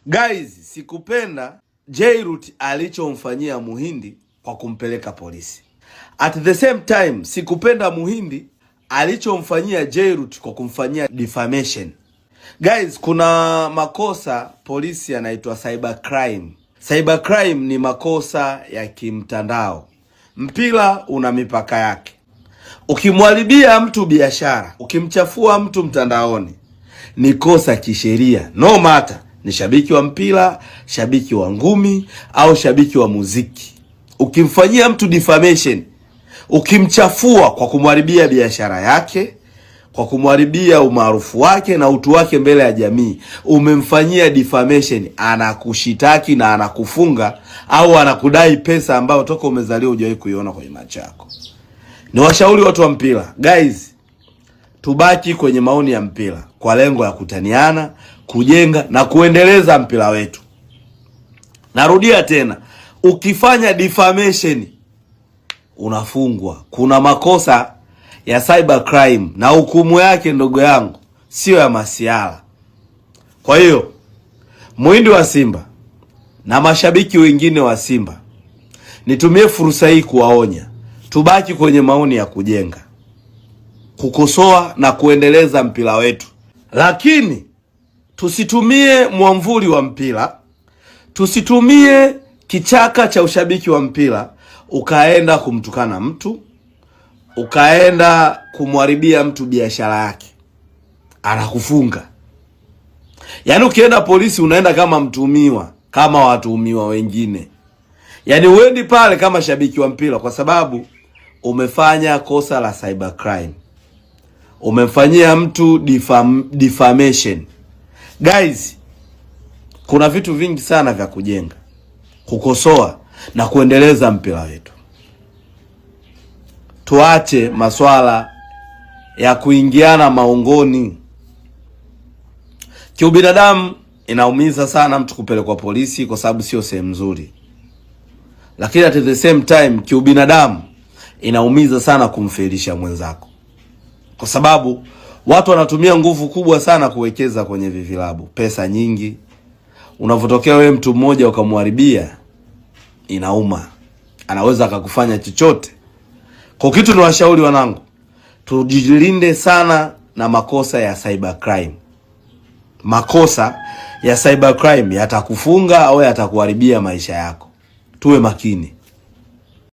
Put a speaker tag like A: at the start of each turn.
A: Guys, sikupenda Jairut alichomfanyia Muhindi kwa kumpeleka polisi. At the same time, sikupenda Muhindi alichomfanyia Jairut kwa kumfanyia defamation. Guys, kuna makosa polisi yanaitwa cyber crime. Cyber crime ni makosa ya kimtandao. Mpira una mipaka yake. Ukimharibia mtu biashara, ukimchafua mtu mtandaoni, ni kosa kisheria, no matter ni shabiki wa mpira, shabiki wa ngumi au shabiki wa muziki. Ukimfanyia mtu defamation, ukimchafua kwa kumharibia biashara yake, kwa kumharibia umaarufu wake na utu wake mbele ya jamii, umemfanyia defamation, anakushitaki na anakufunga au anakudai pesa ambayo toka umezaliwa hujawahi kuiona kwenye macho yako. Ni washauri watu wa mpira, guys, tubaki kwenye maoni ya mpira kwa lengo ya kutaniana, kujenga na kuendeleza mpira wetu. Narudia tena, ukifanya defamation unafungwa. Kuna makosa ya cyber crime na hukumu yake, ndugu yangu, siyo ya masiala. Kwa hiyo Muhindi wa Simba na mashabiki wengine wa Simba, nitumie fursa hii kuwaonya, tubaki kwenye maoni ya kujenga, kukosoa na kuendeleza mpira wetu, lakini tusitumie mwamvuli wa mpira, tusitumie kichaka cha ushabiki wa mpira ukaenda kumtukana mtu, ukaenda kumharibia mtu biashara yake, anakufunga. Yaani ukienda polisi unaenda kama mtuhumiwa, kama watuhumiwa wengine. Yaani uendi pale kama shabiki wa mpira, kwa sababu umefanya kosa la cyber crime, umemfanyia mtu defamation. Guys, kuna vitu vingi sana vya kujenga, kukosoa na kuendeleza mpira wetu. Tuache maswala ya kuingiana maongoni. Kiubinadamu inaumiza sana mtu kupelekwa polisi kwa sababu sio sehemu nzuri, lakini at the same time kiubinadamu inaumiza sana kumfelisha mwenzako, kwa sababu watu wanatumia nguvu kubwa sana kuwekeza kwenye vivilabu, pesa nyingi. Unavyotokea wewe mtu mmoja ukamharibia, inauma, anaweza akakufanya chochote. Kwa kitu ni washauri wanangu, tujilinde sana na makosa ya cyber crime. Makosa ya cyber crime yatakufunga au yatakuharibia maisha yako. Tuwe makini.